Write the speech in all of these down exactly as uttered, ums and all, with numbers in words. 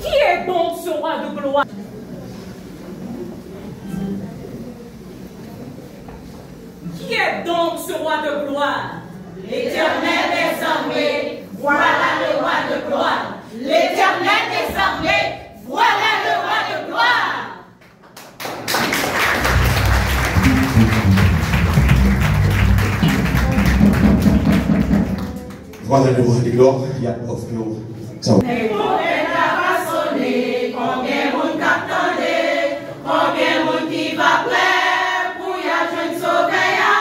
Qui est donc ce roi de gloire ? Qui est donc ce roi de gloire ? L'Éternel des armées, voilà le roi de gloire. L'Éternel des armées, voilà le roi de gloire. Voilà le roi de gloire, y a sa. Konbyen moun k ap tande? Konbyen moun ki va prè pou y al jwenn Sovè a?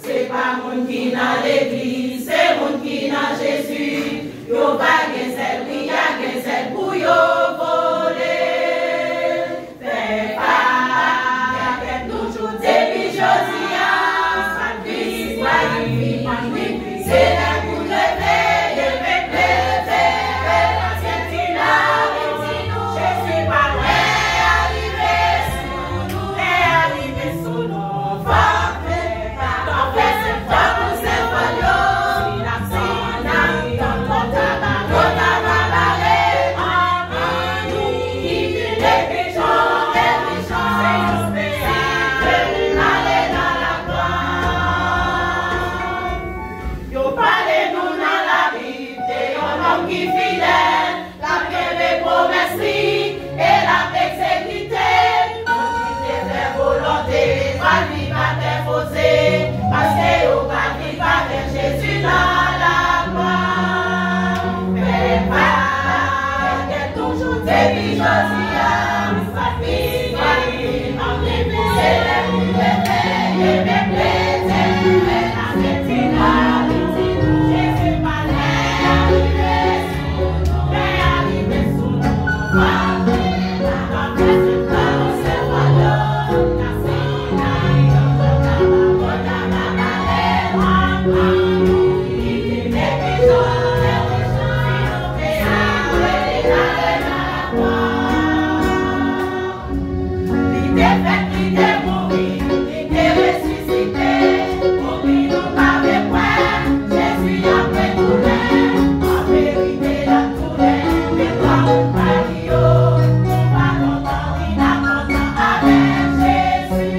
Se pa moun ki nan legliz, se moun ki nan Jezi. Yo va gen zèl, wi, y a gen zèl pou yo vole. Fè pa pèd tèt nou jouk depi jodi a. Kris pral vini, se lè pou leve, leve, leve. Lè Sentespri la, li di nou, Jezi pa lwen, lè a rive sou nou, lè a rive sou nou. Fò Yo pale nou nan Labib de yon nonm ki fidèl, l ap kenbe pwomès li e l ap egzekite. Moun ki te fè volonte pa viv atè poze, paske yo pa viv avèk Jezi nan laglwa. Fè pa pèd tèt nou jouk depi jodi a. Li te fèt, li te mouri, li te resisite. Konbyen nou pa vle kwè Jezi ap retounen? An verite, l ap tounen. Men pa wont pa li yo, nou pa kontan, wi, n ap kontan avèk Jezi.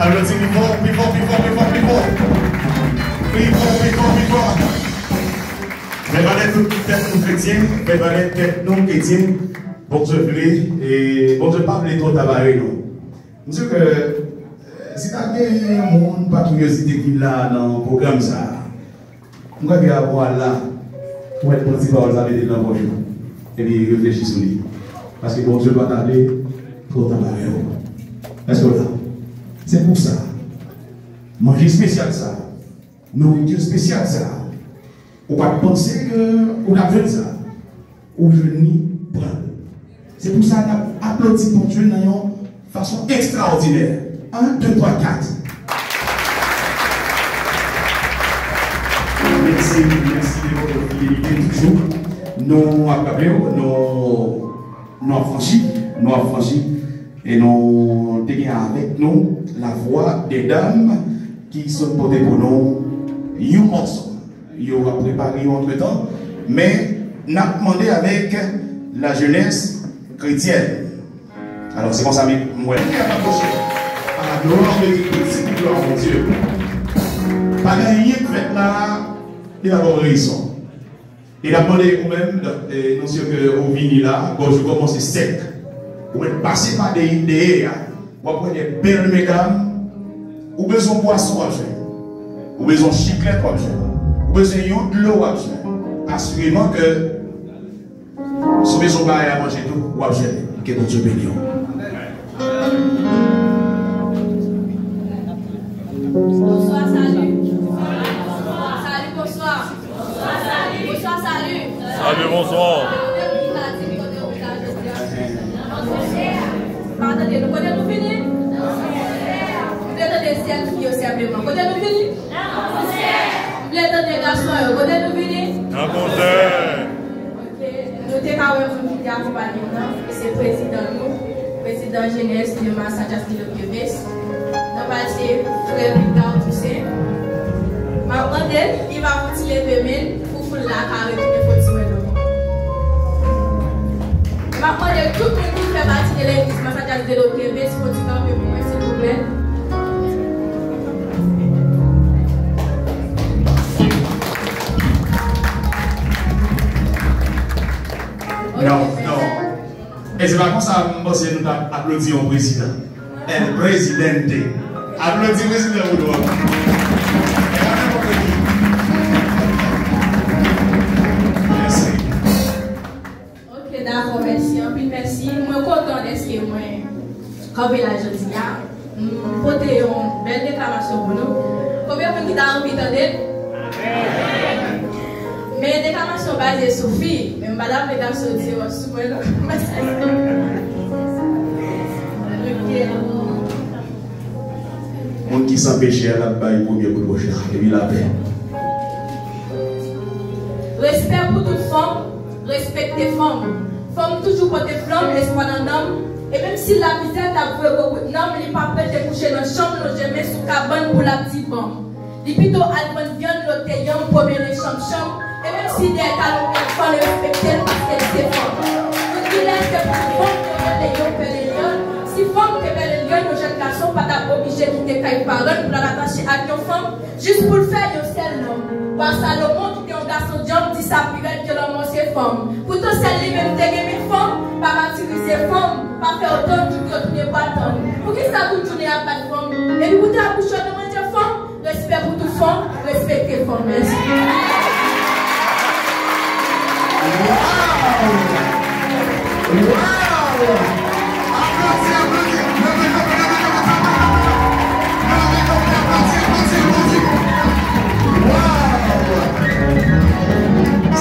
Aplodi pi fò, pi fò, pi fò, pi fò, pi fò. Pi fò, pi fò, pi fò. Fè valè tout tèt nou kretyen, fè valè tèt nou kretyen. Bondye vle, e Bondye pa vle twò ta bare nou. M di ke si ta gen yon moun pa kiryozite ki la nan pwogram sa a, m kwè ke apre w al la, ou mèt pran ti pawòl sa mete l nan pòch ou. Epi reflechi sou li. Paske Bondye pa ta vle twò ta bagay ou. Èske w la? Se pou sa, manje espesyal sa, nouriti espesyal sa, ou pa t panse ke ou t ap jwenn sa. Ou jwenn li, pran l. Se pou sa n ap aplodi Bondye nan yon fason ekstraòdinè. En, de, twa, kat. Mèsi, mèsi de votre fidélité toujours. Nou ap raple w, nou, nou ap franchi, nou ap franchi. E nou te gen avèk nou la voix des dames ki sot pote pou nou yon mòso. Yo ap prepare yo antretan, men n ap mande avèk la jeunesse chrétienne. Alò, se konsa m, m wè. Ki ap aproche. A la gloire de Dieu, pou ti gloire de Dieu. Pa gen anyen k fèt la, li pa gen rezon. E n ap mande ou menm, e, nou sye ke ou vini la, gòj ou kòmanse sèk. Ou mèt pase pa dèyè, dèyè a. W ap wè de bèl medam. Ou bezwen bwason w ap jwenn. Ou bezwen chiklèt w ap jwenn. Ou bezwen yon dlo w ap jwenn. Asireman ke si w bezwen bagay a manje tou, w ap jwenn. Ke Bondye beni w. Bonswa, salut. Salut, bonswa. Bonswa, salut. Salut, bonswa. Pa tande nou, kote nou vini? M vle tande sèl fi yo senpleman. Kote nou vini? M vle tande gason yo. Kote nou vini? Nan konsè. Ok. Nou te ka wè moun ki te akonpanye m nan, se prezidan nou, prezidan jenès de Massacas de Lokeves. Non pa l se frè Victor Toussaint. M ap mande l, li va fon ti leve men l pou foul la ka retounen fon ti wè nou. M ap mande tout moun ki fè pati de legliz Massacas de Lokeves fon ti kanpe pou mwen, silvouplè. Non, non. E se pa konsa m panse nou t ap aplodi yon prezidan. El Presidente. Aplodi prezidan pou nou an. E pa nenpòt ki. Mèsi. Ok, dakò, mèsi. Anpil mèsi. Mwen kontan dèske mwen kanpe la jodi a. M pote yon bèl deklamasyon pou nou. Konbyen moun ki ta anvi tande l? Men deklamasyon baze sou fi, men m pa ta vle gason di yo sou mwen non. Ok. Moun ki san peche a, l ap bay premye kout wòch la, epi lapè. Respè pou tout fanm, respekte fanm. Fanm toujou pote flanm, lespwa nan nanm, e menm si lamizè t ap voye gwo kout nanm, li p ap rete kouche nan chanm, lonje men sou kabann pou l ap di banm. Li pito al vann vyann, lote yanm, pwomene chanm chanm, e menm si dèyè talon kèk fanm respekte l paske l se fanm. Tout kilès se pou fanm yo rele yon pèlelyòn. Si fanm te pèlelyòn, yon jèn gason pa t ap oblije kite kay paran l pou l al atache ak yon fanm jis pou l fè yon sèl nonm. Wa Salomon ki te yon gason djanm di sa pi rèd ke lanmò se fanm. Poutan sèl li menm te gen mil fanm, pa matirize fanm, pa fè yo tann jouk yo tounen bwa tann. Poukisa tout jounen y ap bat fanm? Epi pou te abouche nan manje fanm? Respè pou tout fanm, respekte fanm. Mèsi. Wow! Wow! Aplodi, aplodi, leve kanpe, leve kanpe, leve kanpe, leve kanpe, aplodi, aplodi, aplodi. Wow!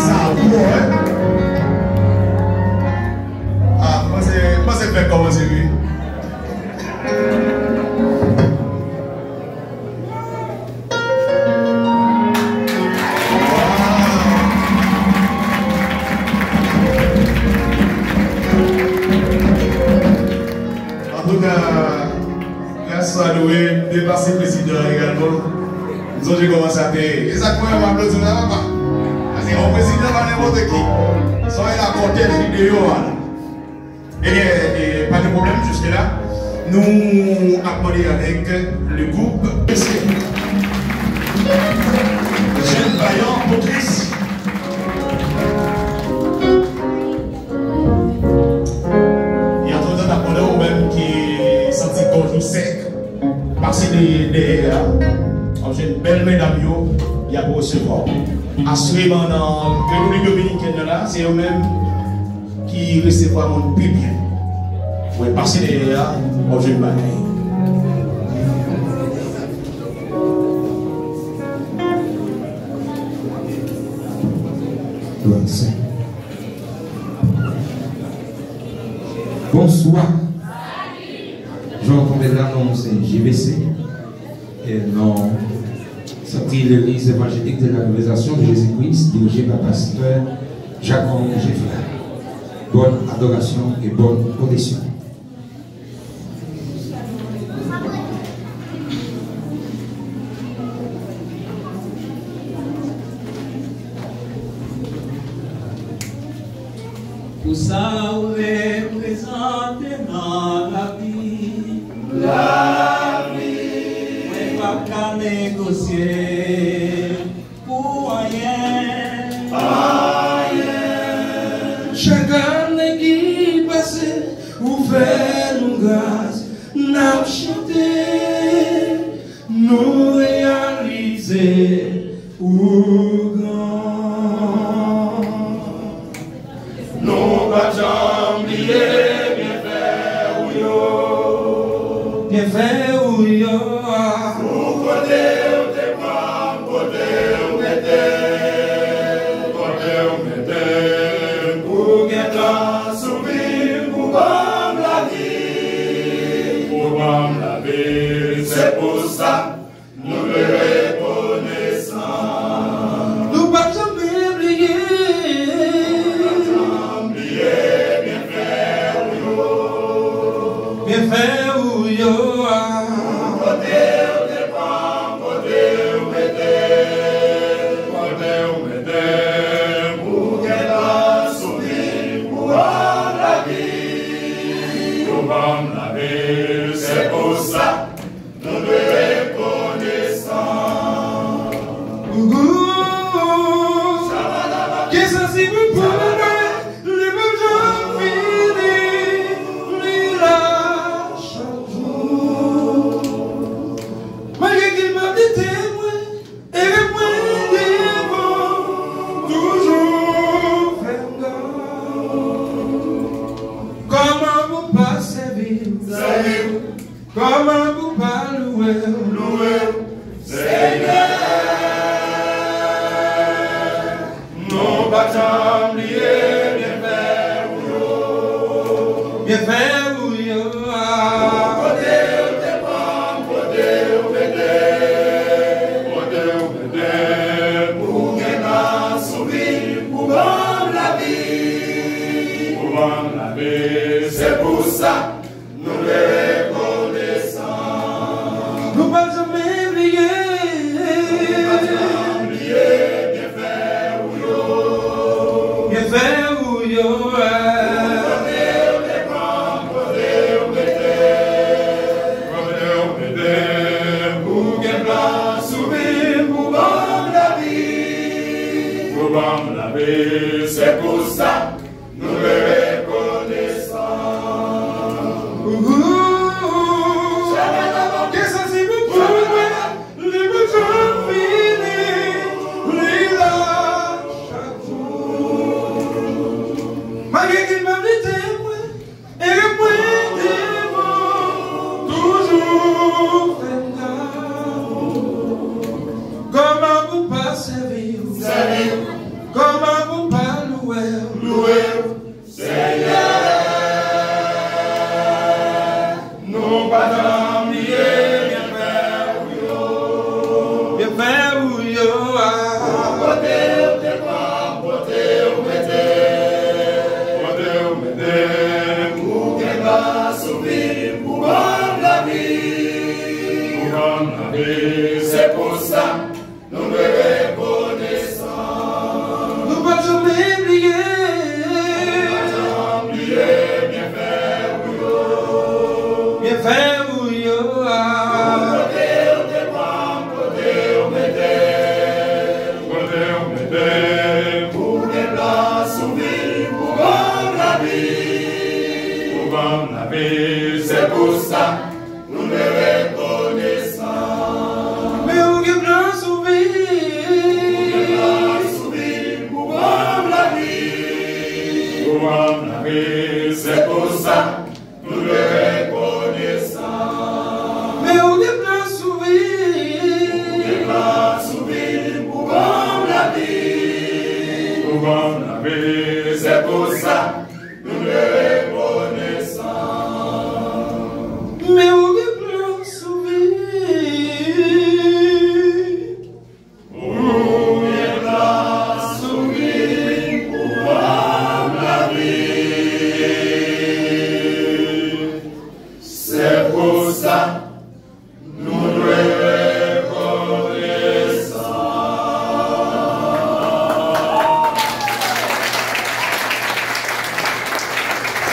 Sa gwo, hein? Ah, mwen se, mwen se fèt kòmanse, wi. Antouka, gras a Noe, m te pase prezidan egalman. M sonje kòman sa te ye. E sa k fè m aplodi la, papa. Paske yon prezidan pa nenpòt ki. Sa w ye la, kòtèj videyo a la. Ebyen, e, pa de pwoblèm, jiske la. Nou ap mande avèk le groupe. Mesye. Jèn vayan, motris. E antretan, n ap mande ou menm ki santi gòj ou sèk, pase de, dèyè a. W ap jwenn bèl medam yo, y ap resevwa w. Asireman nan Repiblik Dominikèn nan la, se yo menm. Ki resevwa moun pi byen. Mwen pase dèyè a, on jèn bagay. Bonswa. Jan w tonbe la, non, se J V C. E non, Centre Legliz Evanjelik de la Revelation de Jésus-Christ, dirije pa pastè Jacques Henri Geffrard. Bòn adorasyon e bòn koneksyon. Pou sa ou reprezante nan lavi m. Lavi. Mwen p ap ka negosye pou anyen. Anyen. Chak ane ki pase, ou fè nou gras, n ap chante. Nou reyalize ou gran. Nou p ap janm bliye byenfè ou yo. Byenfè ou yo a. Pou kote ou te pran m, kote ou mete m, kote ou mete m, pou gen tan souvni pou ban m lavi. Pou ban m lavi, se pou sa nou dwe rekonesan. Nou p ap janm bliye. Nou p ap janm bliye byenfè ou yo. Byenfè ou yo a. Kote ou te pran m, kote ou mete m, kote ou mete m, pou gen tan souvni pou ban m lavi. Pou ban m lavi, se pou sa nou dwe rekonesan. Ougou, ki sansib pou mwen, li p ap janm fini, li la chak jou. Malgre kilpabilite mwen, e mwen devan, toujou fè m gras. Kòman pou pa sèvi m? Sèvi m. Kòman pou pa louwe w? Louwe w, Senyè. Nou p ap janm bliye byenfè ou yo. Byenfè ou yo a. Kote ou te pran m, kote ou mete m, kote ou mete m, pou gen tan souvni pou ban m lavi. Pou ban m lavi, se pou sa nou dwe rekonesan. Nou p ap janm bliye. Nou p ap janm bliye byenfè ou yo. Byenfè ou yo a. Kote ou te pran m, kote ou mete m, kote ou mete m, pou gen tan souvni pou ban m lavi. Pou ban m lavi, se pou sa nou dwe rekonesan. Ougou, ki sansib pou mwen, li p ap janm fini, li la chak jou. Malgre kilpabilite mwen, e mwen devan, toujou fè m gras. Kòman pou pa sèvi w? Sèvi w. Kòman pou pa louwe w? Louwe w, Senyè. Nou pa janm bliye byenfè ou yo. Byenfè ou yo a. Kote ou te pran m, kote ou mete m, kote ou mete m, pou gen tan souvni pou ban m lavi. Pou ban m lavi, se pou sa nou dwe rekonesan. Nou p ap janm bliye. Nou p ap janm bliye byenfè ou yo. Byenfè ou yo a. Kote ou te pran m, kote ou mete m, kote ou mete m, pou gen tan souvni pou ban m lavi. Pou ban m lavi, se pou sa nou dwe rekonesan. Men ou gen plan sou vi. Ou gen plan sou vi pou ban m lavi. Pou ban m lavi, Se pou sa nou dwe rekonesan. Men ou gen plan sou vi. Ou gen plan sou vi m, ou ban m lavi. Ou ban m lavi. Se pou sa nou dwe rekonesan. Men ou gen plan sou vi. Ou gen plan sou vi m, ou ban m lavi. Se pou sa nou dwe rekonesan.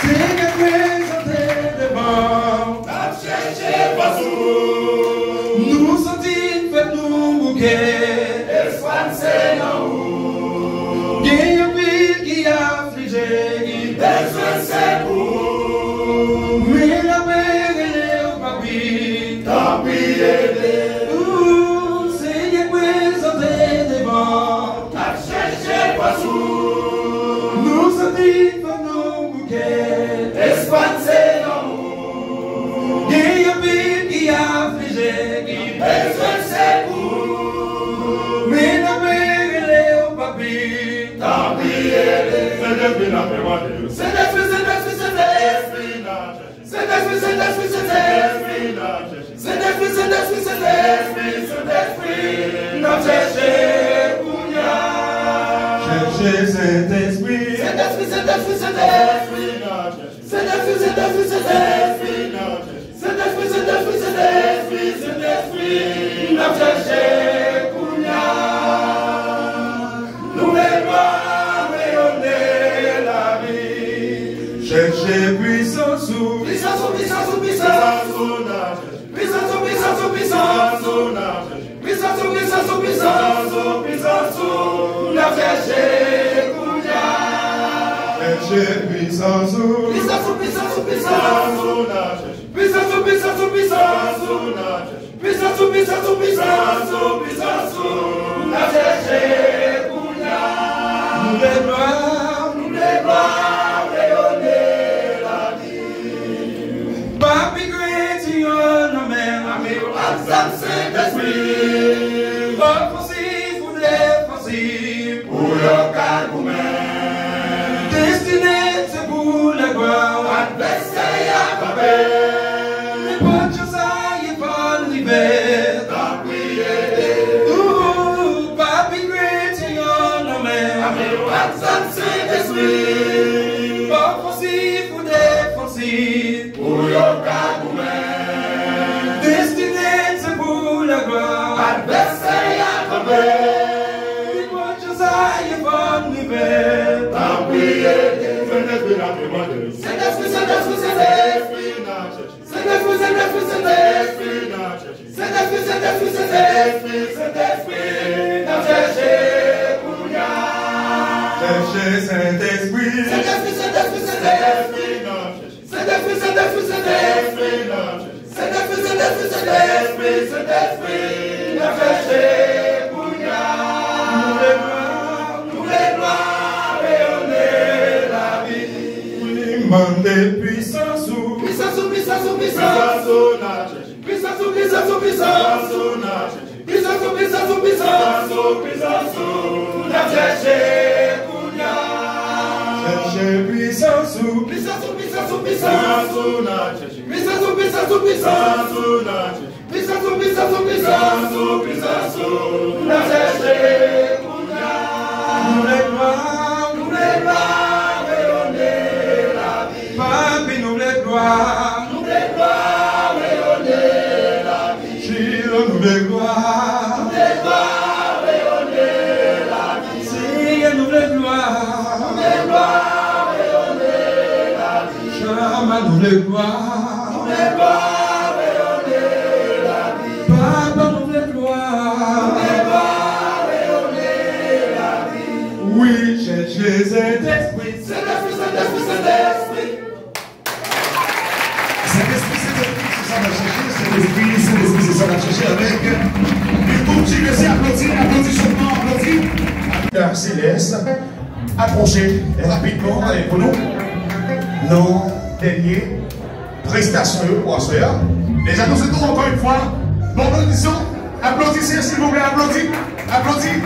Senyè, prezante devan w. N ap chèche fòs ou. Nou santi n fèt nou bouke. Espwa n se nan ou. Gen anpil ki aflije, ki bezwen sekou. Men n ap rele w, papi. Tanpri ede. Ou, Senyè, prezante devan w. N ap chèche fòs ou. Nou santi fòs nou bouke. Espwa n se nan ou. Gen anpil ki aflije, ki bezwen sekou. Men n ap rele w, papi. Tanpri ede. Sentespri, n ap mande w. Sentespri, Sentespri, Sentespri. Sentespri, Sentespri, Sentespri. Sentespri, Sentespri, Sentespri, Sentespri, n ap chèche kounye a. Chèche Sentespri. Sentespri, Sentespri, Sentespri. Sentespri, Sentespri, Sentespri. Sentespri, Sentespri, Sentespri, Sentespri, n ap chèche kounye a. Nou vle glwa, reyone lavi. Chèche pwisans ou. Pwisans ou, pwisans ou, pwisans ou, n ap chèche. Pwisans ou, pwisans ou, pwisans ou, n ap chèche. Pwisans ou, pwisans ou, pwisans ou, pwisans ou, n ap chèche kounye a. Chèche pwisans ou. Pwisans ou, pwisans ou, pwisans ou, n ap chèche. Pwisans ou, pwisans ou, pwisans ou, n ap chèche. Pwisans ou, pwisans ou, pwisans ou, pwisans ou, n ap chèche kounye a. Nou vle glwa, nou vle glwa, reyone lavi. Papi, kretyen yo nan men ame yo ak zam Sentespri. Ofansif ou defansif, pou yo ka goumen. Destine se pou lè glwa. Advèsè a kanpe. Nenpòt jan sa ye, fò n rive. Tanpri ede. Ou, papi, kretyen yo nan men ame yo ak zam Sentespri. Ofansif ou defansif, pou yo ka goumen. Destine se pou lè glwa. Advèsè a kanpe. Nenpòt jan sa ye, fò n rive. Tanpri ede. Sentespri, n ap mande. Sentespri, Sentespri, Sentespri, n ap chèche. Sentespri, Sentespri, Sentespri, n ap chèche. Sentespri, Sentespri, Sentespri, Sentespri, n ap chèche kounye a. Chèche Sentespri. Sentespri, Sentespri, Sentespri, n ap chèche. Sentespri, Sentespri, Sentespri, Sentespri, Sentespri, Sentespri, n ap chèche kounye a. Nou vle glwa, nou vle glwa, reyone lavi. Wi, mande pwisans ou. Pwisans ou, pwisans ou, pwisans ou, n ap chèche. Pwisans ou, pwisans ou, pwisans ou, n ap chèche. Pwisans ou, pwisans ou, pwisans ou, pwisans ou, n ap chèche kounye a. Chèche pwisans ou. Pwisans ou, pwisans ou, pwisans ou, n ap chèche. Pwisans ou, pwisans ou, pwisans ou, n ap chèche. Pwisans ou, pwisans ou, pwisans ou, pwisans ou, n ap chèche kounye a. Nou vle glwa, nou vle glwa, reyone lavi. Papi, nou vle glwa. Nou vle glwa, reyone lavi. Chilo, nou vle glwa. Nou vle glwa, reyone lavi. Senyè, nou vle glwa. Nou vle glwa, reyone lavi. Chama, nou vle glwa. Nou vle glwa, reyone lavi. Papa, nou vle glwa. Nou vle glwa, reyone lavi. Wi, chèche Sentespri. Sentespri, Sentespri, Sentespri. Sentespri, Sentespri, se sa n ap chèche. Sentespri, Sentespri, se sa n ap chèche avèk yon gwo ti mèsi, aplodi, aplodi sèlman, aplodi. Selès, apwoche rapidman, eh, pou nou. Nan dènye prestasyon yo pou aswè a. Deja, nou swete w ankò yon fwa bon odisyon. Aplodisye, silvouplè, aplodi, aplodi.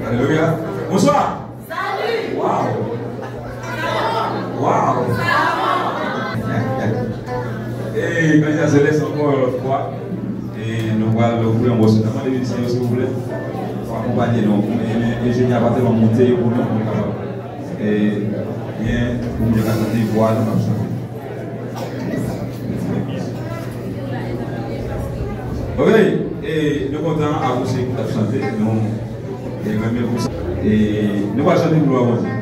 Alelouya. Bonswa. Salut! Waw! Waw! E, kandida Zelès ankò yon lòt fwa. E, nou pral voye yon mòso. N ap mande mizisyen yo, silvouplè, pou akonpanye nou. E, enjenyè a pa tèlman monte yo pou nou, pou nou kapab, e, byen, pou moun yo ka tande vwa nou k ap chante. Ok, e, nou kontan avè w, se pou t ap chante, nou, e, renmen pou sa. E, nou pral chante pou glwa Bondye.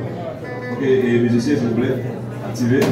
Ok, e, mizisyen, silvouplè, aktive.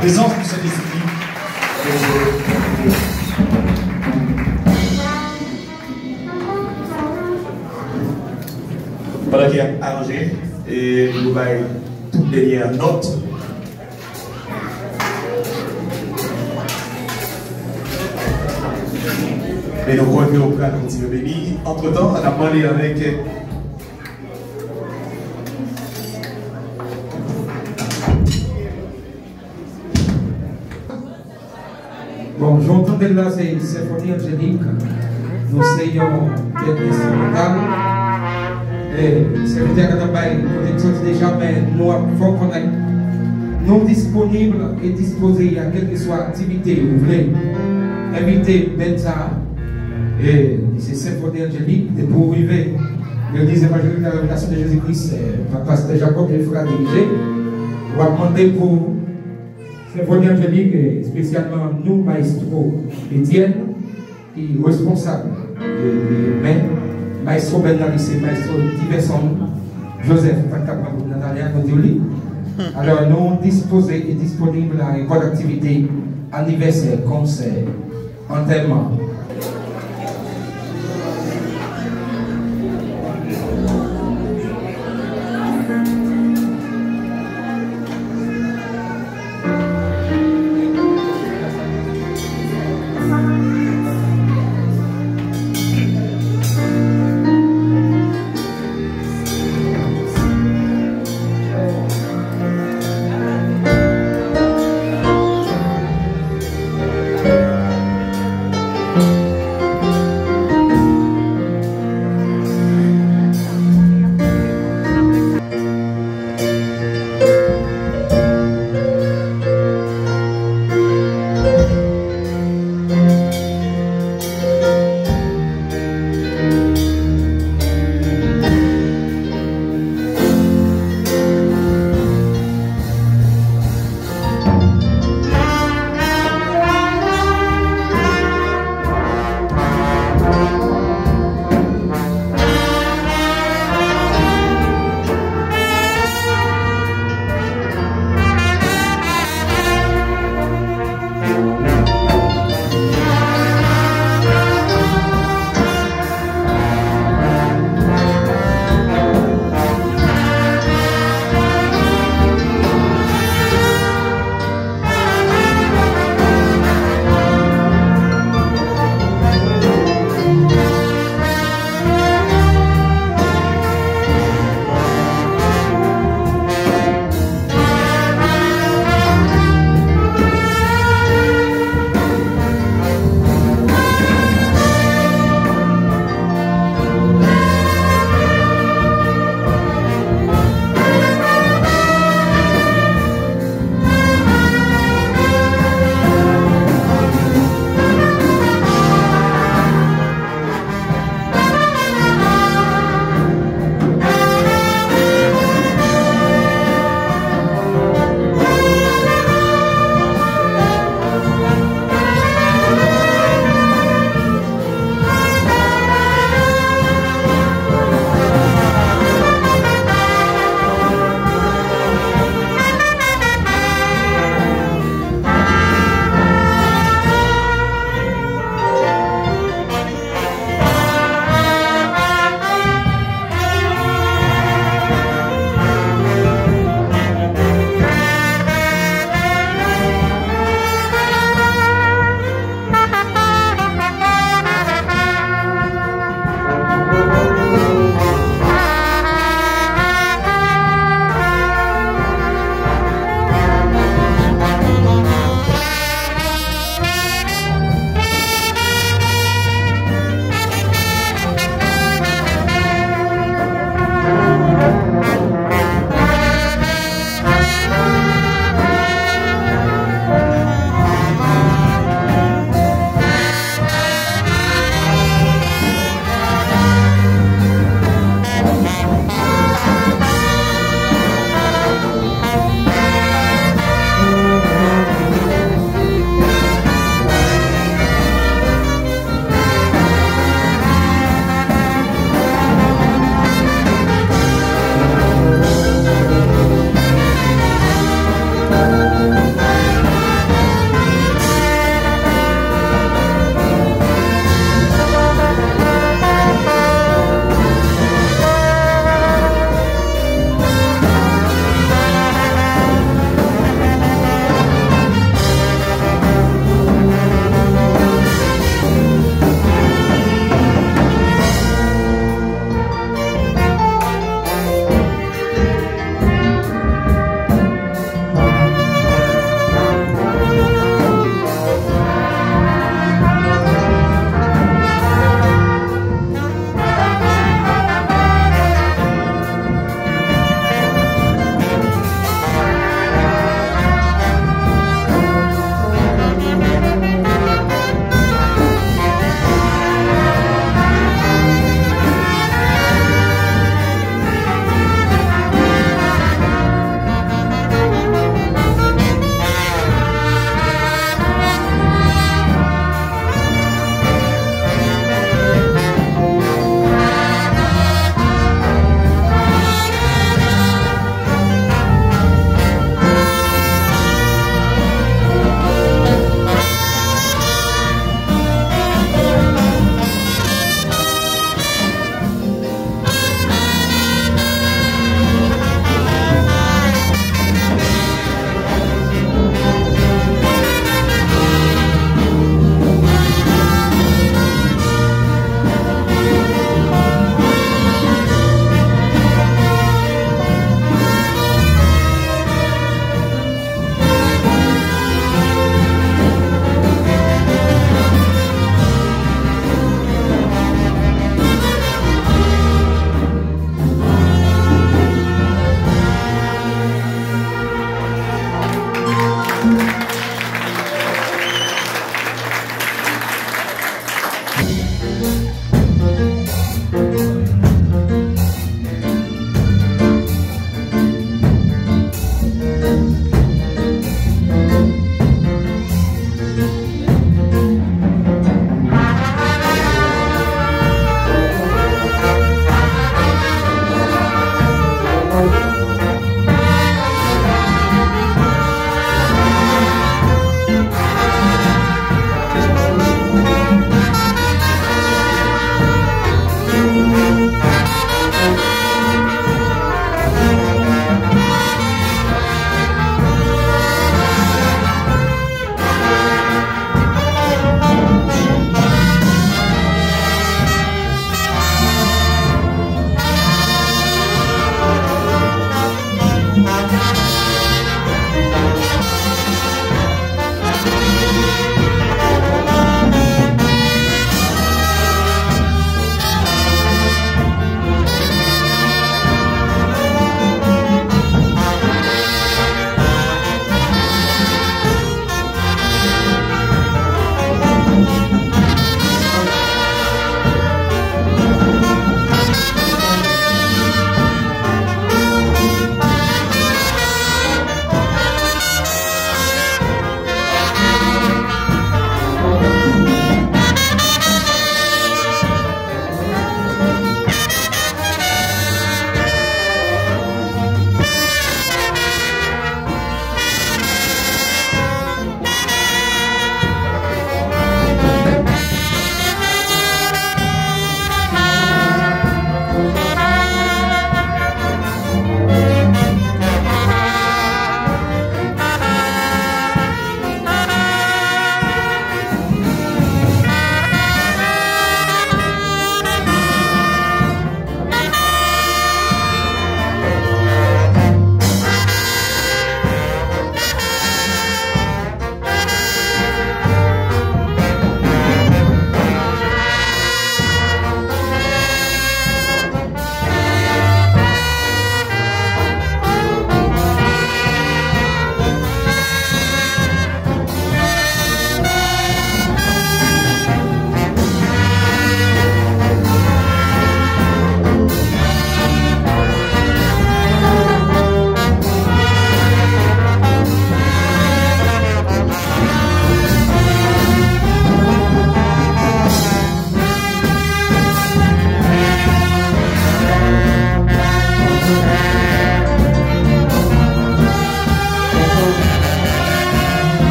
Prezans pou Sentespri. Pandan ke y ap aranje, e nou bay tout dènyè nòt. Men nou kwè ke w pral kontinye beni. Antretan, n ap mande avèk Bon, jan w tande l la, se senfoni anjelik. Nou se yon kèt enstrimantal. E sèvitè a gentan bay kote n soti deja, men nou ap fè w konnen nou disponib e dispoze a kèlkeswa aktivite ou vle envite band sa a. E se senfoni anjelik, depi w rive legliz evanjelik La Revelasyon de Jezi Kris, e, pa-, pastè Jacob Geffrard dirije, w ap mande pou Senfoni anjelik, e espesyalman nou, Mayestwo Etienne, ki responsab de, de, men Mayestwo band nan li se Mayestwo Diverson Joseph, pa t ka pran bout nan talè a, nou di w li. Alò, nou dispoze e disponib a nenpòt aktivite, anivèsè, konsè, antèman.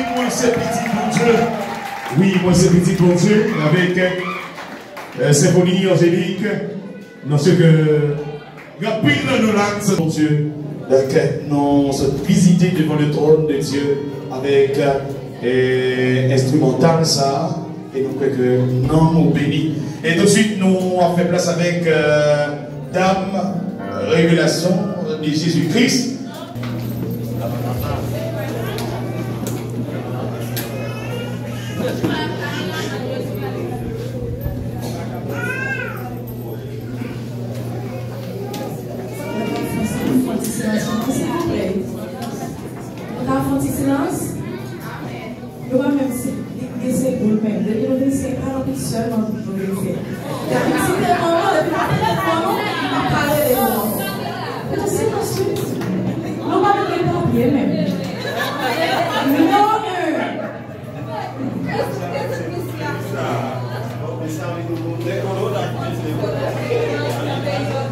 Mwen se pitit Bondye. Wi, mwen se pitit Bondye. Avèk, euh, senfoni anjelik. Nan se ke anpil nan nou la, se Bondye. Donk, nou sot vizite devan le trône de Dieu avèk, euh, enstrimantal sa, e nou kwè ke nanm ou beni. E touswit, nou ap fè plas avèk, euh, dam revelasyon de Jezikri. Fè ti silans, silvouplè. Nou ka fè ti silans? Nou pa menm si li, li se pou l menm. Depi nou vin se pa anpil sèlman nou vin fè. Depi m site non nou, depi m ap pale non nou, m ap pale de nou ankò. Fè ti silans wi. Nou pa menm gen papye menm. Nimewo en.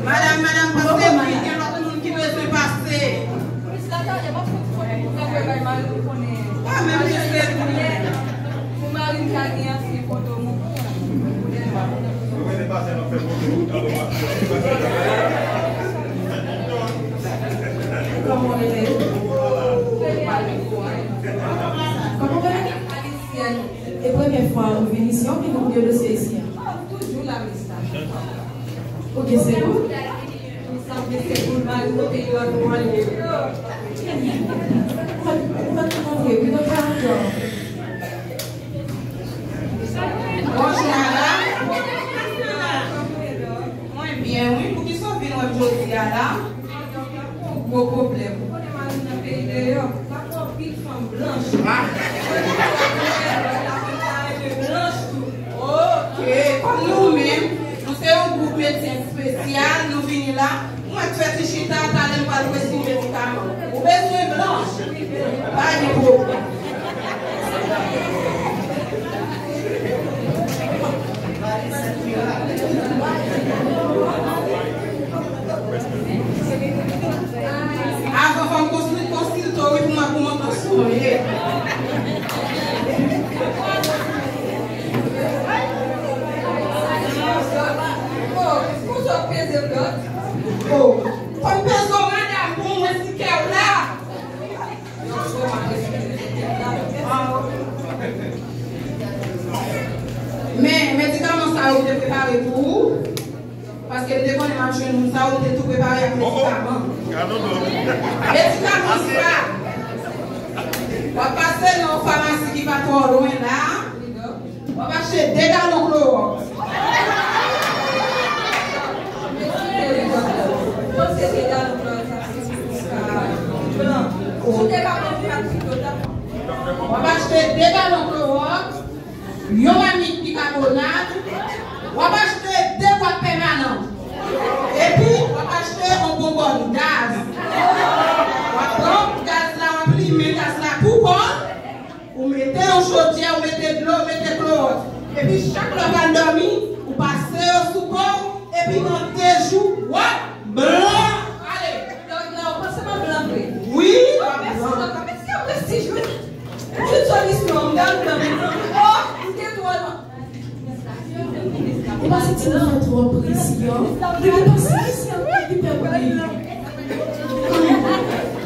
Madanm, madanm, paske wi, gen lòt moun ki bezwen pase. Mwen menm, jan se pou mwen. Kòman w rele? Kòman w rele? E premye fwa ou vin isi, anpil moun gen dosye isi a. Toujou la, mista. Ou gen sekou? Sa vle se pou l mari nou te yo ak mwen. Ou mèt, ou mèt montre, wi, nan karakter. Bonjou, madanm. Mwen byen, wi. Poukisa w vin wè m jodi a la? Gwo pwoblèm. Ou konnen mari m nan peyi deyò. Pa gen anpil fanm blanch. Blanch tou. Oke, kòm nou menm, nou se yon gwoup medsen espesyal, nou vini la. Ou mèt fè ti chita, talè m pral preskri medikaman. Ou bezwen blanch? Pa gen pwoblèm. Avan fò m konsil-, konsilte w wi pou m wè kòman tansyon w ye. Oh, konsa w peze dòt? Oh, fò m peze w, madanm, pou m wè si kè w la. Men, medikaman sa yo m te prepare pou ou, paske m te konnen m ap jwenn moun sa yo, m te tou prepare ak medikaman. Medikaman sa, w ap pase nan yon famasi ki pa twò lwen la. W ap achte de galon klowòks. W ap achte de galon klowòks, yon mamit bikabonat, w ap achte de bwat pèmanan. Epi, w ap achte yon bonbòn gaz. W ap pran gaz la, w ap limen gaz la pou kò l. Ou mete yon chodyè, ou mete dlo, ou mete klowòks. Epi chak lè w pral dòmi, ou pase yo sou kò w, epi nan de jou, w ap blan. Ale. Dòk la, ou panse m ap blan vre? Wi, w ap blan. Mèsi, dòk la. Mèsi, aprè sis jou. Tout solisyon, m dòmi blan, mezanmi. Oh, m te twò lwen. Ou panse ti moun sa twò presiyan? Li gen panse presiyan, li gen pè bri.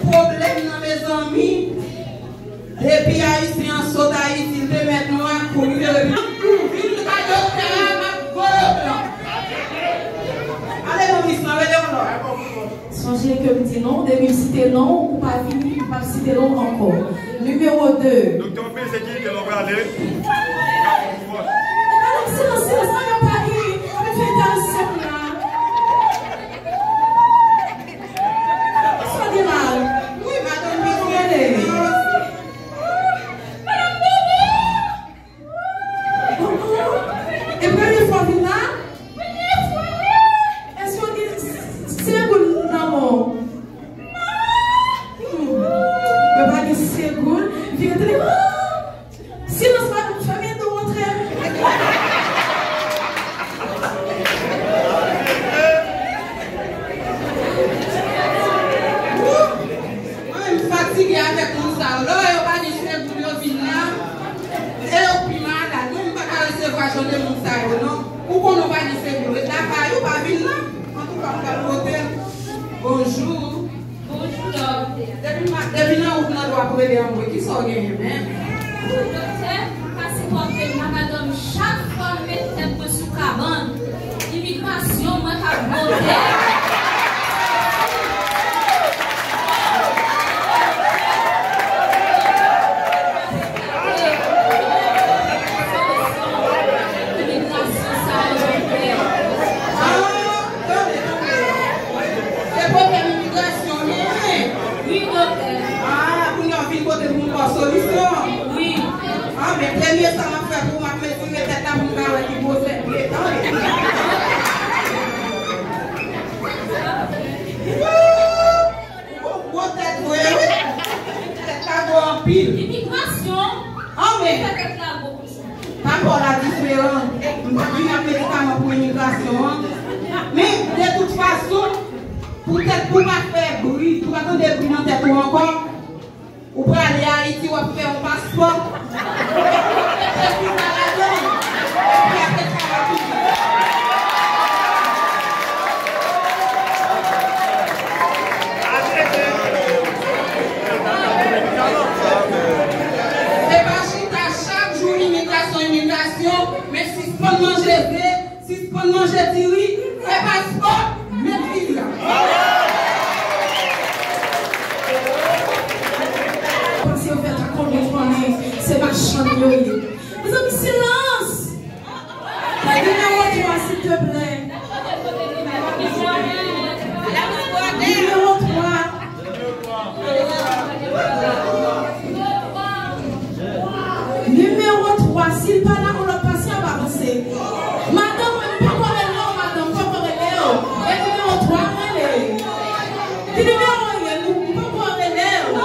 Pwoblèm nan, mezanmi. Depi Ayisyen an sot Ayiti, l te mèt nwa, kouri vire vin. Vin ka doktè a, m ap voye w blan. Ale non, mis lan, rele yon lòt. Sonje ke m di non, depi m site non, ou pa vini, m p ap site non ankò. Nimewo de. Doktè, w ap peze ki lè w prale. Madanm, silans, silans, madanm pa vini. Ann fè entèvansyon la. Sa gen la. Wi, madanm, pa vini. Madanm Boubou! E premye fwa w vin la? Premye fwa, wi! Èske w gen senk goud nan men w? Non! Hmm. Mwen pa gen senk goud. Vire tande. Silans, madanm, fèmen do. Depi nan wout nan dwa pou rele anmwe, kisa w genyen menm? Doktè, m pa sipòte m, madanm, chak fwa m met tèt mwen sou kabann, imigrasyon, mwen k ap bote. Imigrasyon sa yo, doktè. Ah, tande, tande. Se pwoblèm imigrasyon, men. Wi, doktè. Ah, kounye a w vin kote m pou m ba w solisyon. Wi. Ah, men premye sa m ap fè pou w, m ap mezire tèt la pou m ka wè ki gwosè l ye. Tande. Wou! Gwo, gwo tèt vre, wi. Tèt la gwo anpil. Imigrasyon. Anmwe. Fè tèt la gwo konsa. Rapò la diferan. M pa t vin ak medikaman pou imigrasyon an. Men, de tout fason, poutèt pou w pa fè bri, pou w pa tande bri nan tèt ou ankò, ou prale Ayiti, w ap fè yon paspò. Ou mete viza ladan l. Epi apre sa, w ap vini. Se pa chita chak jou imigrasyon, imigrasyon, men sispann manje ze, sispann manje diri, fè paspò, met viza. Panse yo fè ta konbyen konnen se machann yo ye. Mezanmi, silans! Nimewo twa, silteplè. Nimewo twa. Nimewo twa, si l pa la, yon lòt pasyan ap avanse. Madanm, mwen, m poko rele w, madanm, m poko rele w. E nimewo twa, m rele. Ki nimewo w ye? M poko rele w.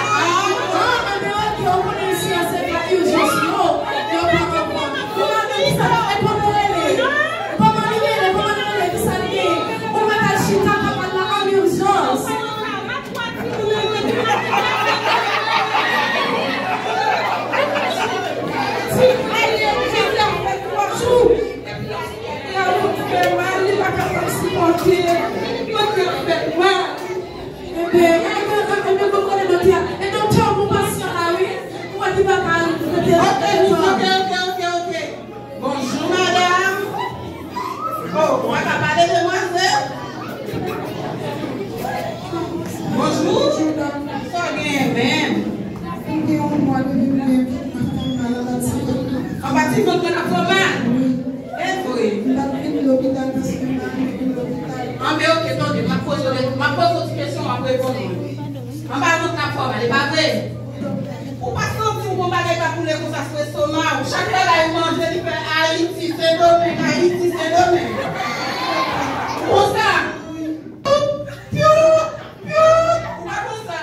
Ah, ah, anben, oke, ou konnen isi a se pa ijans, non. Yo pa konprann. Ou pa konn kisa, e poko rele. Kòman li rele? Kòman li rele? Kisa l gen? Ou mèt al chita kabann la an ijans. Ti, aye, ti, sa fè twa jou. Epi la, fè mal, li pa kapab sipòte. Mwen te fè mal. Enben, enben, enben, mwen konnen doktè a. E doktè, yon bon pasyan la, wi. Mwen ki pa ka rete. Ok, ok, ok, ok, ok. Bonjou, madanm. Oh, mwen ka pale, demwazèl? Bonjou. Sa w genyen menm? Mwen gen yon mwa depi mwen ap fè mal anba ti vant. Anba ti vant mwen ap fè w mal? Wi. E vre? M pa t vin lopital paske m pa vle vin lopital. Anben, ok, tande, m ap poze w de, m ap poze w ti kesyon, w ap reponn mwen. Anba vant la fè w mal, e pa vre? Ou pa santi w gon bagay k ap boule konsa sou estoma w? Chak bagay ou manje, li fè Ayiti, Sendomeng, Ayiti, Sendomeng. Konsa. Pyou, pyou, pyou. Ou pa konsa.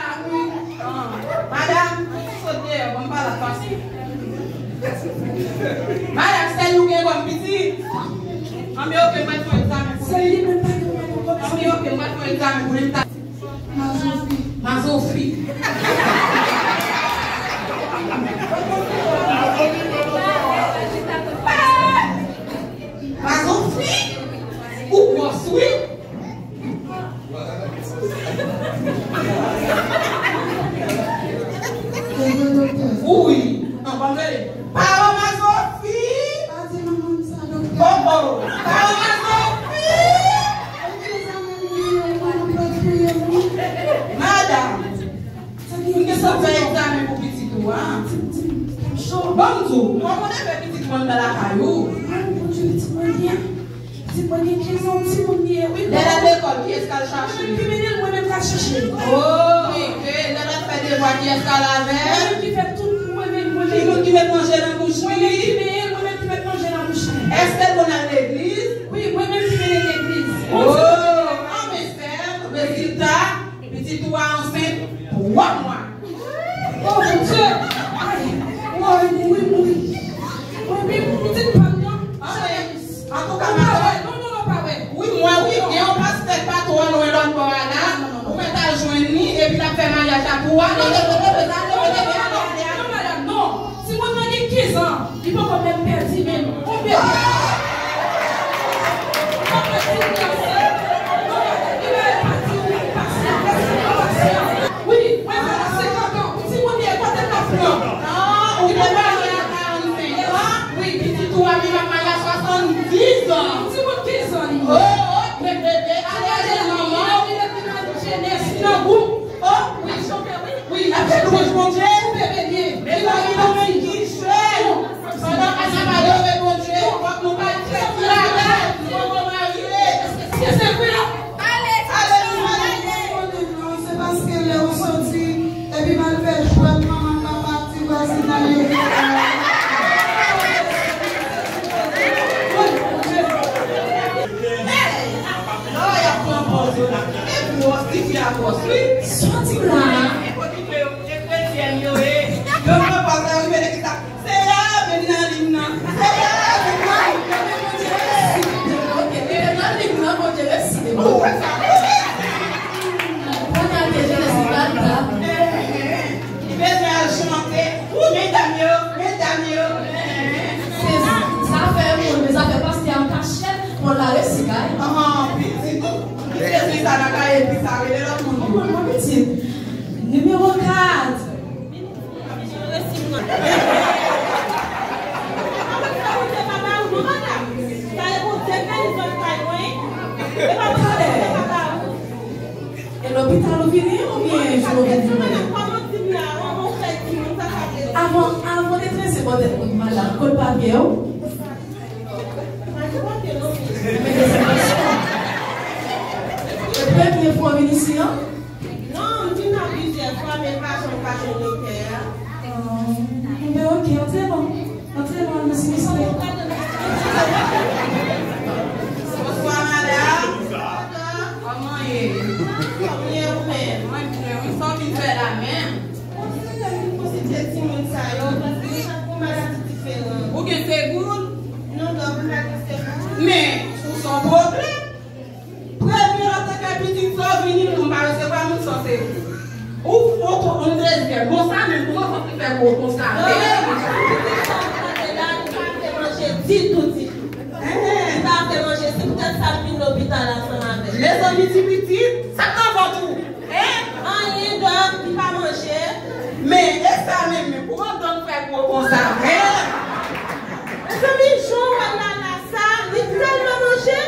Ah, madanm, sot deyò, ban m pale ak pastè. Madanm, sèl nou gen kòm pitit. Anben, ok, m pral fè yon egzamen pou li. Anben, ok, m pral fè yon egzamen pou li. Mazofi. Mazofi. Mazofi? Ou gwòs, wi. Wi. An, ban m rele. Pawòl Mazofi. Pa di manman m sa, doktè. Oh, oh. Pawòl Mazofi. Madanm, m te sot fè egzamen pou pitit ou a. Ban m di w, kòman w te fè pitit mwen anndan lakay ou? Mwen, Bondye, pitit mwen byen. Pitit mwen gen kenz an, timoun li ye, wi. Lè l al lekòl, kiyès k al chache l? Mwen menm ki mennen l, mwen menm k al chache l. Oh, ok. Lè l al fè devwa, kiyès k al avè l? Mwen menm ki fè tout, mwen menm, mwen menm. Ki moun ki met manje nan bouch li? Mwen menm ki mennen l, mwen menm ki met manje nan bouch li. Èske l konn al legliz? Wi, mwen menm ki mennen l legliz. Oh, anben sè m, rezilta, pitit ou a ansent twa mwa. Oh, Bondye! Ay, woy, mouri, mouri. Woy, wi, pitit pa m nan. Anben, antouka, madanm. Non, non, non, pa wè. Wi, mwen, wi, gen yon pastè k pa twò lwen lòt bò a la. Ou mèt al jwenn li, epi l ap fè maryaj la pou ou. Ale, ale, ale, ale, ale, ale, ale, ale. Non, madanm, non. Timoun nan gen kenz an. Li poko menm pèdi menm. Yon bebe. Yon bebe. Yon bebe. Li pa pati, li pase. Ou te marye a karannsenk an? Wi, pitit ou a menm ap marye a swasanndis an. Timoun kenz an li ye. Oh, oh, bebe, ale, ale, manman. Li rete nan jenès, li nan gwoup. Oh, wi, chante, wi. Wi, l ap fè lwanj Bondye. Bebe, bebe, bebe. Li pa gen anyen ki jwenn. Pandan ke n ap adore Bondye, fòk nou pa fè ti bagay. Nou poko marye. Èske se vre? Ale, ale, ale. Non, se paske lè ou soti, epi m al fè jwèt manman, papa, ti vwazinay yo. Hey! Lò y ap pran pòz yo la. E gwòs, ti fi a gwòs, wi. Soti la. E kote yo, e kretyèn yo ye. Yo pran pòz la, yo rive legliz la. Seyè, vin nan lim nan. Seyè, vin nan lim nan. Men Bondye resi. Ok, li te nan lim nan, Bondye resi. Ou wè sa? Kounye a, te jere si bal la. Li bezwen al chante. Ou, medam yo, medam yo. Se zafè moun, men zafè pastè an kachèt, pou l la resi kay. An, pitit. Li bezwen sa nan kay, epi sa rele lòt moun yo. Konprann mwen, pitit. Nimewo kat. E lopital ou vini oubyen jodi w vini? Avan, avan de trese bò tèt moun malad, kot papye w? Men de se kesyon. E premye fwa w vin isi an? Non, m vin la plizyè fwa, men m pa janm ka jwenn doktè a. Oh, enben, ok, antre non. Antre non, Miss Mister. Bonswa, madanm. Kòman ye? Kòman ye ou menm? Mwen byen, wi, sa w vin fè la menm? Bon, se lè m vin konsène timoun sa yo, paske chak moun maladi diferan. Ou gen segoul? Non, dòk, m pa gen segoul. Men, ou se yon pwoblèm. Premye lòt te fè pitit sa w vini, nou pa resevwa moun sa se ou. Ou fon yon dezyèm. Bon, sa menm, kòman fòk li fè gwo konsa? Non, li pa te manje ditou, ditou. Li pa te manje, se poutèt sa l vin lopital ansanm avè m. Mezanmi, ti pitit, sa k nan vant ou? Hein? Anyen, dòk, li pa manje. Men, e sa menm, men, kòman donk fè gwo konsa? Hein? Mezanmi, jan w wè l la, la, sa, li tèlman manje.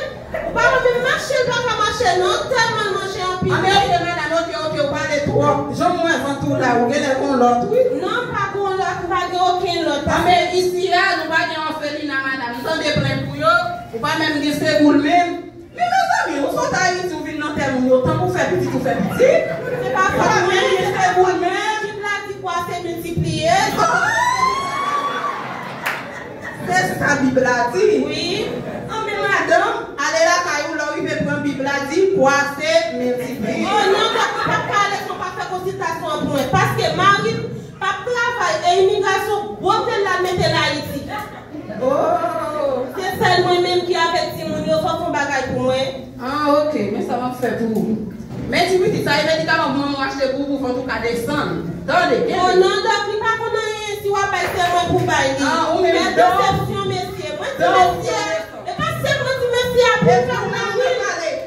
Ou pa wè menm mache, l pa ka mache non, tèlman l manje anpil. Anben, ok, madanm, ok, ok, ou pale twòp. Jan m wè vant ou la, ou genlè gon lòt, wi. Non, m pa gon lòt, m pa gen okenn lòt. Anben, isi a, nou pa gen òfelina, madanm. M tande plent pou yo, ou pa menm gen segoul menm. Men, mezanmi, ou sot Ayiti, ou vin nan tè moun yo, tankou fè pitit, ou fè pitit. Se pa fòt mwen, se segoul menm. Bib la di kwase, miltipliye. Se sa Bib la di? Wi. Anben, madanm, ale lakay ou, lè w rive pran Bib la di, kwase, miltipliye. Oh non, dòk, mwen p ap ka ale san w pa fè konsiltasyon an pou mwen. Paske mari m p ap travay e imigrasyon bwote l la mete l Ayiti. Oh! Se sèl mwen menm ki avèk timoun yo, fòk w fè yon bagay pou mwen. Ah, ok, men sa m ap fè pou ou. Men ti pitit, sa e medikaman pou manman w achte pou ou, pou vant ou ka desann. Tande, kenbe. Oh non, dòk, li pa konn anyen, si w ap bay se mwen pou bay li. Ah, ou menm, dòk. Kèl desepsyon, mesye. Mwen di mesye, e pa se mwen di mesye a pou fè w la, wi.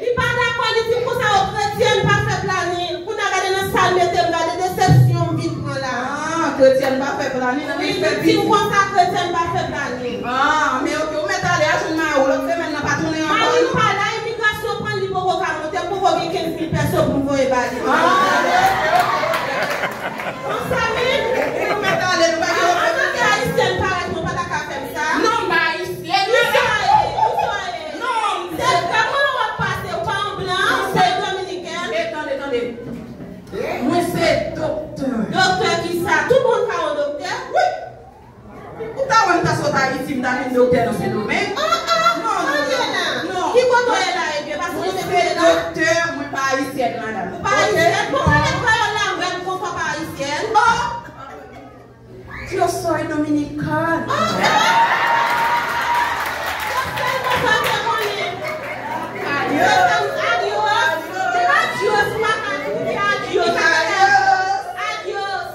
Li pa dakò, li di m konsa, o kretyèn pa fè planin. Kounye a gade nan sa l mete m, gade desepsyon m vin pran la. Ah, kretyèn pa fè planin, nan li fè pitit. Wi, li di m konsa, kretyèn pa fè planin. Ah, men ok, ou mèt ale a jwenn mari w, lòt semèn nan pa tounen ankò. Mari m pa la, imigrasyon pran l, li poko ka monte, m poko gen kenz mil pèso pou m voye ba li. Ah, ok, ok, ok. Konsa menm. Ou mèt ale, nou pa gen pwoblèm. Antanke ayisyèn parèt mwen pa ta ka fè m sa. Non, m pa ayisyèn. Misye a ye, misye a ye. Non. Se granmoun w ap pase, ou pa yon blan, se dominiken. E tande, tande. Mwen se doktè. Doktè kisa? Tout moun ka yon doktè? Wi. Ou ta wè m ta sot Ayiti, m ta vin doktè nan Sendomeng. Ah, ah, non, non, non. Ki kote w ye la, ebyen? Paske mwen se doktè, mwen pa ayisyèn, madanm. Ou pa ayisyèn? Bon, pale kreyòl la rèd konsa, pa ayisyèn. Oh! Yo soy dominicana. Yo sèlman sa te konnen. Adios. Adios. Adios, ou pa ka di adios. Adios. Adios.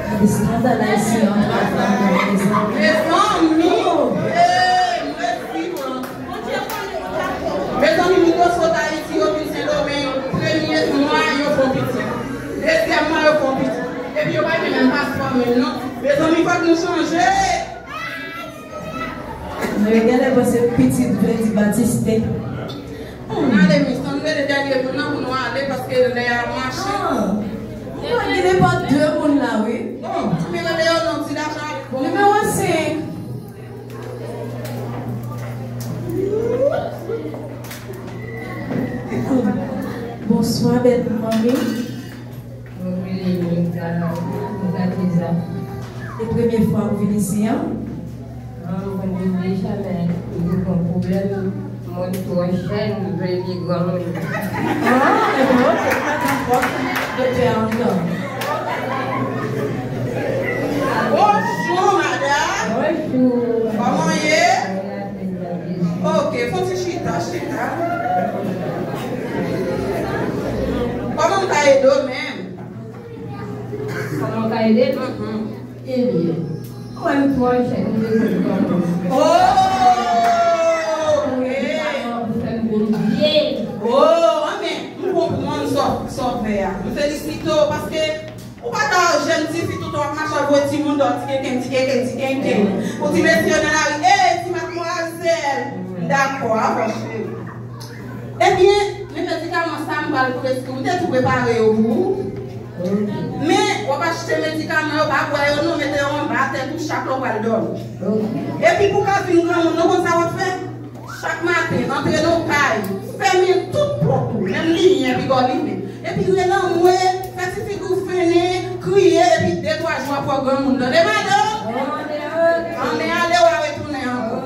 Gade skandal ayisyen an travay, mezanmi. Mezanmi. Oh. Hey, mwen vivan. Mezanmi, moun yo sot Ayiti, yo vin Sendomeng, premye mwa, yo fè yon pitit. Dezyèm mwa, yo fè yon pitit. Menm non. Mezanmi, fòk nou chanje. Mwen genlè panse pitit vle di batiste. Hmm. Ale, miss, ann rele dènye moun nan pou nou ale, paske lè a mache. Ah. Mwen gen nenpòt de moun la, wi. Bon, men rele yo non, ti lajan ap bon. Nimewo senk. Bonswa, bèl manmi. Mwen rele Mika, Mika Teza. E premye fwa ou vin isi an? Non, mwen vin deja, men mwen gen yon pwoblèm. Mwen twò jèn, m vle vye granmoun. Ah, e bon, ok, pa gen pwoblèm. Doktè Andan. Bonjou, madanm. Bonjou. Kòman w ye? Ok, fon ti chita, chita. Kòman m ka ede w menm? Kòman w ka ede m? Mhm. Ebyen, mwen m twò jèn, m bezwen granmoun. Oh! Ok. Pou fè m vin vye. Oh, anben, m konprann sa w, sa w fè a. M felisite w paske ou pa ta jèn tifi tout w ap mache ap voye timoun dò ti kenken, ti kenken, ti kenken. Ou di mesye yo nan lari, "Ey, ti madmwazèl." M dakò avè w, cheri. Ebyen, men medikaman sa m pral preskri w, m te tou prepare yo pou ou. Men, w ap achte medikaman yo, pa bwè yo non, mete yo anba tèt ou chak lè w pral dòmi. Epi pou w ka vin granmoun, nou konn sa w ap fè? Chak maten, antre nan kay, fèmen tout pòt ou, menm limyè, piga w limen. Epi rele anmwe, fè ti figi w fennen, kriye, epi de twa jou w ap wè granmoun. Tande, madanm? Anben, ale, w a retounen ankò.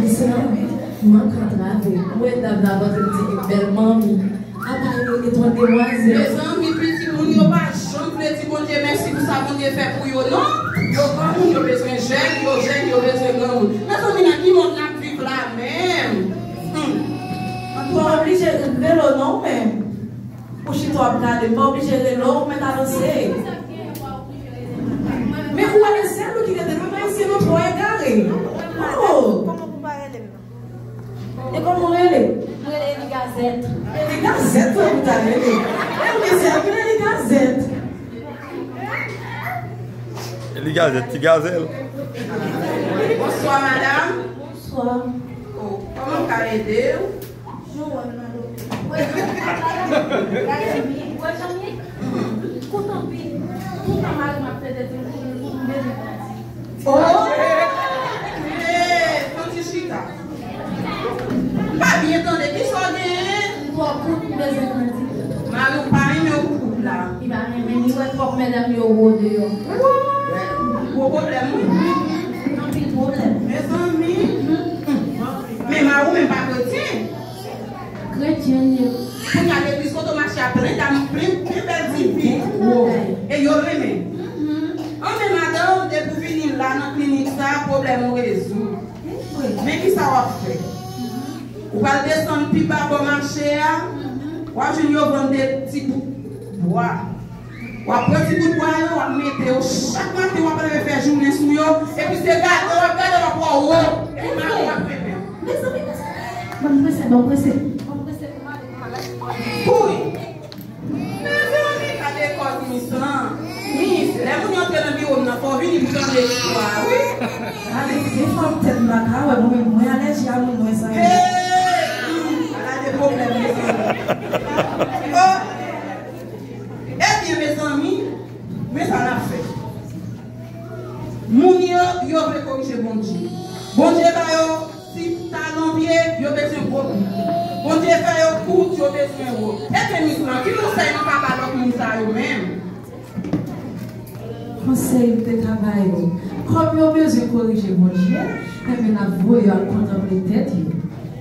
Mezanmi, mank antrave. Mwen dam nan vantre m di bèl manmi. Apa yo gen twòp demwazèl. Mezanmi, pitit moun yo pa janm vle di Bondye mèsi pou sa Bondye fè pou yo, non. Yo granmoun, yo bezwen jèn, yo jèn, yo bezwen granmoun. Mezanmi, nan ki mond n ap viv la menm? Hmm. Ou pa oblije rele w non, menm. Ou chita w ap gade, m pa oblije rele w, ou mèt avanse. Men ou wè le sèl ou ki rete, nou pa isi, nou twò egare. Oh! E kòman w rele? Mwen rele Eli Gazèt. Eli Gazèt, sa ou ta rele? E wi, se apre Eli Gazèt. Eli Gazèt, ti gazèl. Bonswa, madanm. Bonswa. Oh, kòman m ka ede w? Jan w wè m nan loto. Wè jan m ye? Wè jan m ye? Kontan anpil. Kontan mari m ap plede di m pou m bezwen grandi. Oh! Hey, fon ti chita. M pa byen tande. Kisa w genyen? M twò kout, m bezwen grandi. Mari w pa renmen w pou kout la. Li pa renmen, li wè twòp medam yo wo deyò. Gwo pwoblèm, wi. Anpil pwoblèm. Mezanmi. Men mari w menm pa kretyen. Kretyen l ye. Kounye a legliz kote w mache a plen dam, plen, plen bèl tifi. Wo. E yo renmen. Anben madanm, depi w vini la nan klinik sa, pwoblèm ou rezoud. Men kisa w ap fè? Ou pral desann pi ba bò mache a, w ap jwenn yo vann de ti bout bwa. W ap pran ti bout bwa yo, w ap mete yo. Chak maten, w ap leve fè jounen sou yo. Epi se gade w ap gade, w ap wè w wo. Epi mari w ap renmen w. Mezanmi, mezanmi. Ban m prese, ban m prese. Ban m prese pou m ale, pou m ale. Kouri. Mezanmi, gade kòz mis lan. Mis, lè moun yo antre nan biwo m nan, fò w vini pou tande istwa a, wi. Gade, defwa m tèt m pa ka wè, mwen menm, mwen alèji a moun mwen sa yo. Hey! Gade pwoblèm, mezanmi. Oh! Ebyen, mezanmi, men sa n ap fè. Moun yo, yo vle korije Bondye. Bondye ba yo ti talon pye, yo bezwen gwo bout. Bondye fè yo kout, yo bezwen wo. Ebyen, mis lan, ki konsèy nou ka ba lòt moun sa yo menm? Konsèy m te ka ba yo, kòm yo bezwen korije Bondye, enben n ap voye yo al kontanple tèt yo.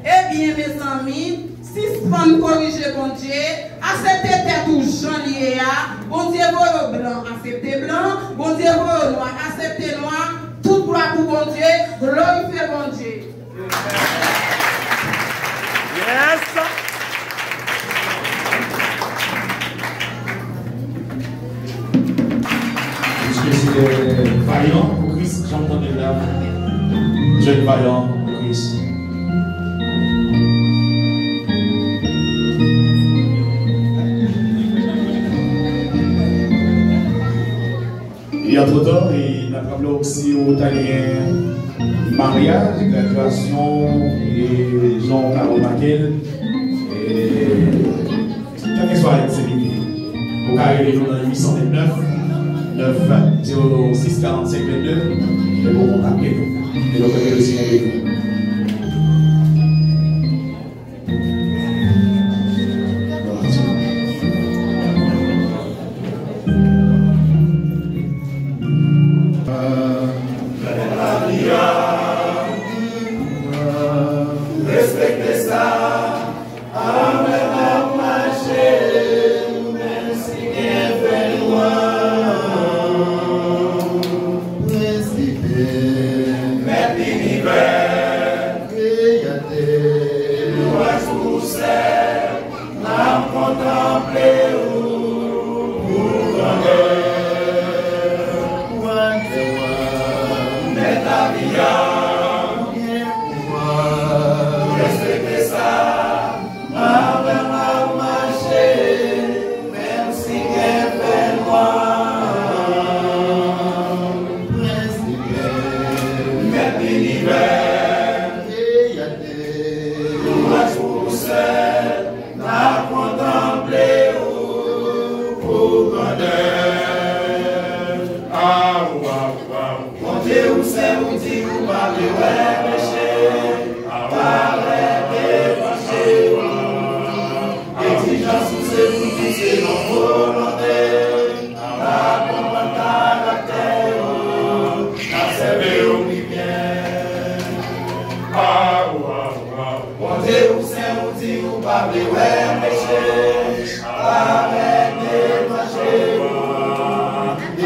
Ebyen, mezanmi, sispann korije Bondye, aksepte tèt ou jan l ye a, Bondye voye w blan, aksepte blan, Bondye voye w nwa, aksepte nwa, tout glwa pou Bondye, glorifye Bondye. Yes. Piske se vayan pou Kris, jan m tande l la. Jèn vayan pou Kris. E antretan, e n ap raple w, si w ta gen maryaj, gradyasyon, e jan w ka remake l, e kèlkeswa aktivite, ou ka rele nou nan uit san vennèf, nèf zewo sis, karannsenk vennde, e pou kontakte nou. E nou mete nou sou randevou. Respekte sa, avè m ap mache, menm si gen fènwa. Prens ki te mèt linivè, kreyatè, lwanj pou ou sèl, n ap kontanple ou pou grandè. Wa dè wa, mèt lavi a, ou gen pouvwa. Respekte sa, avè m ap mache, menm si gen fènwa. Prens ki te mèt linivè, kreyatè, lwanj pou ou sèl, n ap kontanple ou pou grandè. Aw, aw, aw. Bondye ou sen, ou di ou pa vle wè peche parèt devan je w. Egzijans ou se pou n viv selon volonte. N ap konprann karaktè w, n ap sèvi w pi byen. Aw, aw, aw. Bondye ou sen, ou di ou pa vle wè peche parèt devan je w.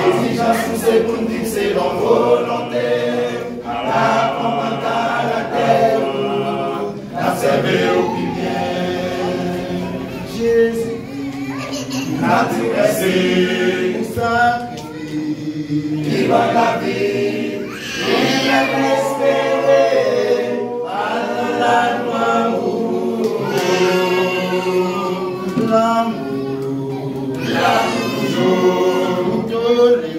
Egzijans ou se pou n viv selon volonte. N ap konprann karaktè w, n ap sèvi w pi byen. Jezi, n ap di w mèsi pou sakrifis li ban n lavi. Ki fè n espere al nan laglwa ou. Lanmou, lanmou toujou, ou tolere.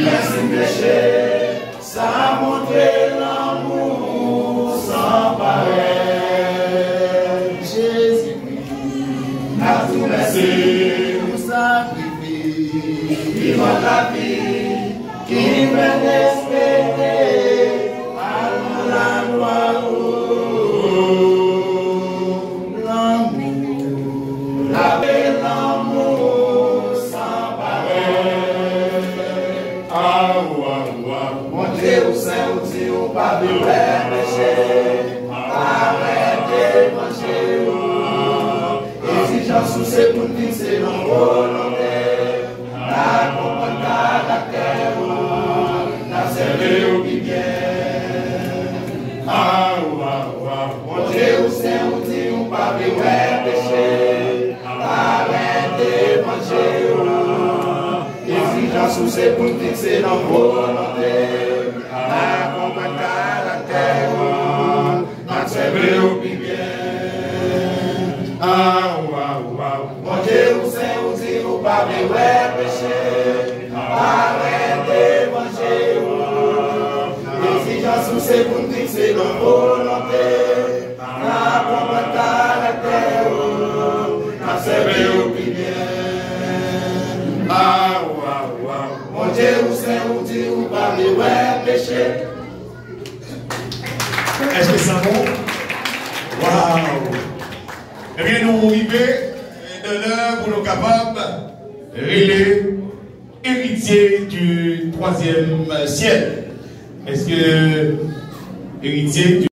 Mèsi peche, sa montre lanmou san parèy. Jezikri, n ap di w mèsi pou sakrifis li ban n lavi. Ki fè n espere al nan laglwa ou. Lanmou, lape, lanmou san parèy. Aw, aw, aw. Bondye ou sen, ou di ou pa vle wè peche parèt devan je w. Egzijans ou se pou n viv selon volonte. N ap konprann karaktè w, n ap sèvi w pi byen. Aw, aw, aw. Bondye ou sen, ou di ou pa vle wè peche parèt devan je w. Egzijans ou se pou n viv selon volonte. N ap konprann karaktè w, n ap sèvi w pi byen. Aw, aw, aw. Bondye ou sen, ou di ou pa vle wè peche parèt devan je w. Egzijans ou se pou n viv selon volonte. N ap konprann karaktè w, n ap sèvi w pi byen. Aw, aw, aw. Bondye ou sen, ou di ou pa vle wè peche. Èske sa bon? Waw! Ebyen, nou rive nan lè pou nou kapab rele Héritier du troisième ciel. Èske Héritier du